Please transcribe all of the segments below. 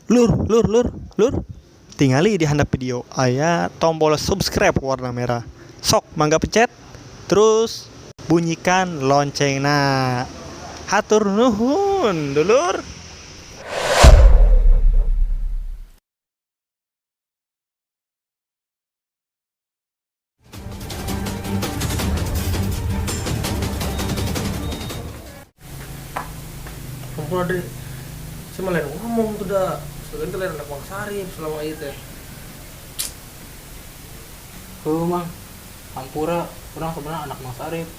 Lur, lur, lur, lur. Tingali di handap video aya tombol subscribe warna merah. Sok mangga pencet, terus bunyikan loncengna. Hatur nuhun, dulur. Kumpul deh. Saya malah ngomong tuh dah. Sebenarnya lain anak Bang Sarip selama itu teh. Heuh Mang, hampura urang sebenarnya anak Mang Sarip.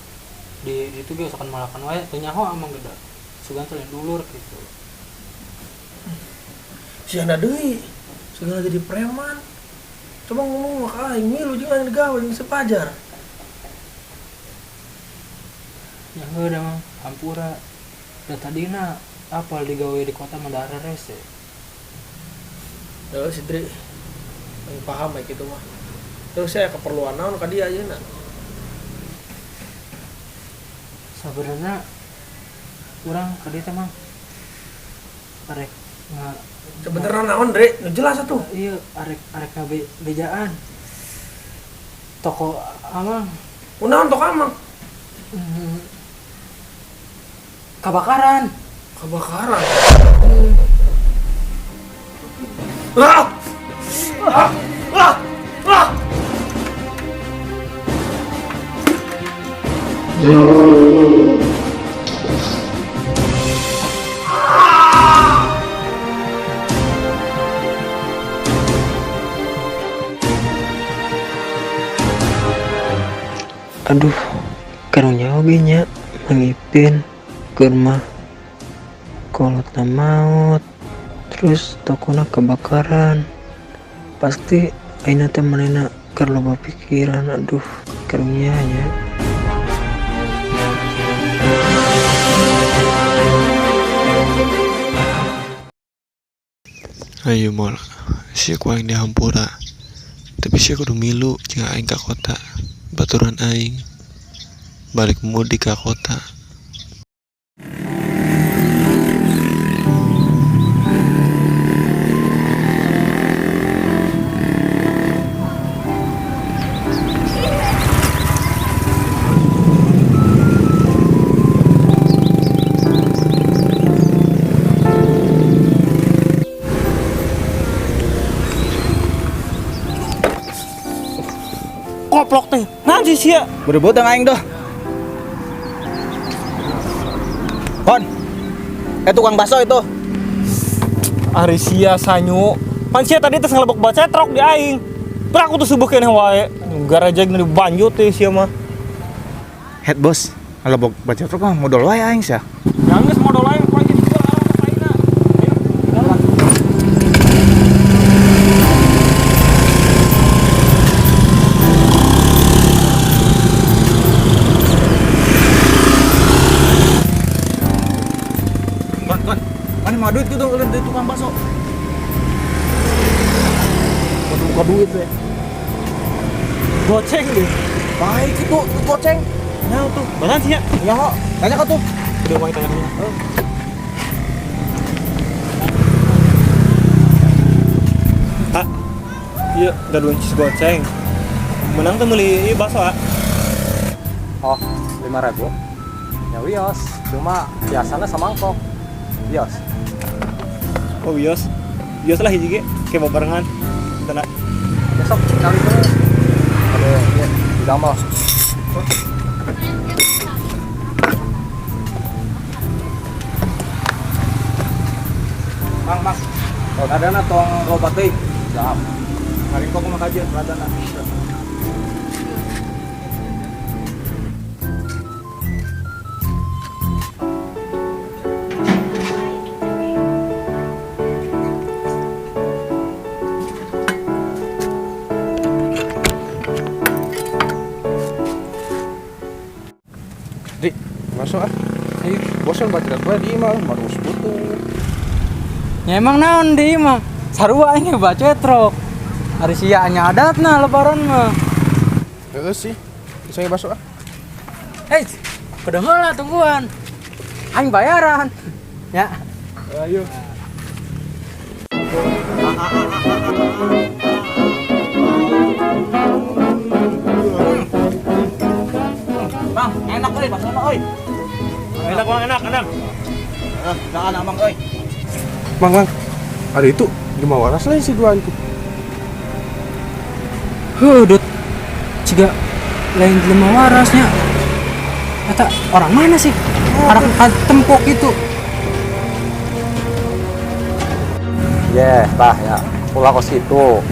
Di itu ge usakan malakan wae teu nyaho amang ge da. Sugan teh lain dulur kitu. Si anda deui segala jadi preman. Coba ngomong mah ka aing milu jeung aing digawe jeung si Pajar. Nya heuh da Mang, hampura. Da tadina apal digawe di kota mah da rese. Heuh si Dri. Aing paham bae kitu mah. Terus saya keperluan naon ka dia ayeuna? Sabenerna urang ka dieu teh Mang. Arek nga Sebenerna naon, Dri? Nu jelas atuh. Iya, arek arek ngabejaan. Toko Amang. Kunaon toko Amang? Kebakaran. Kebakaran. Ah! Ah! Ah! Ah! Aduh, karunya oge nya Mang Ipin keur mah kolotna maot, terus tokona kebakaran. Pasti ayeuna teh manehna keur loba pikiran. Aduh, karunya nya. Ayo moal, sia ku aing dihampura. Tapi sia kudu milu jeung aing ka kota. Baturan aing balik mudik ka kota. Koplok teh, naon sih sia? Berebut yang aing dah. Kon. Tukang bakso itu. Ari sia sanyu. Pan sia tadi teh ngelebok bacetrok di aing. Pernah aku tuh subuh keneh wae. Gara-gara jeung dibanjut teh sia mah. Head bos, ngelebok bacetrok mah modal wae aing sia. Ya geus modal aing ku aing dijual arah ka aina. Ayo, jalan. Kon, kon. Mana mau duit gitu dari tukang bakso? Buka duit we. Goceng deh. Baik itu, itu goceng. Nah tuh, beneran sih ya? Ya kok, tanya kok tuh. Udah mau tanya dulu. Ah, iya, gaduhan cis goceng. Menang tuh beli iya, bakso ah. Oh, 5.000. Ya wios, cuma biasanya samangkok. Wios. Oh wios, wios lah hiji ge, kayak barengan. Tenang. Besok kali itu ada ya, di damel. Mang, mang. Oh, ladana tong loba teuing. Siap. Hari kok mah kajian ladana. Di, masuk ah. Ayo, bosan baca gue di mah baru sekutu. Ya emang naon di mah? Sarua aing bacetrok. Ari sia nya adatna lebaran mah. Heeh sih. Saya masuk ah. Kedengeran lah tungguan. Aing bayaran. Ya. Ayo. Mang, enak euy, bakso euy. Enak Mang, enak, enak. Ah, daan Amang euy. Mang, mang. Ada itu jelema waras lain si duaan tuh. Heuh, Dut. Ciga lain jelema warasnya. Eta orang mana sih? Orang tempok itu. Ye, tah ya. Ulah kos kitu.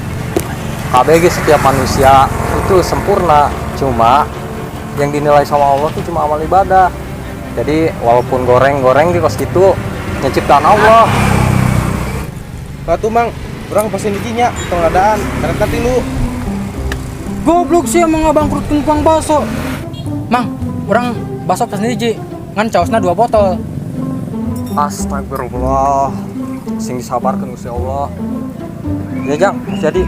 KBG setiap manusia itu sempurna, cuma yang dinilai sama Allah tuh cuma amal ibadah. Jadi walaupun goreng-goreng di kos kitu, nya ciptaan Allah. Batu mang, urang pesen hiji nya, tong ladaan, karena tilu. Goblok sih emang ngabangkrutkeun tukang bakso. Mang, urang bakso pesen hiji, ngan caosna 2 botol. Astagfirullah. Sing disabarkeun Gusti Allah. Ya, Jang, jadi.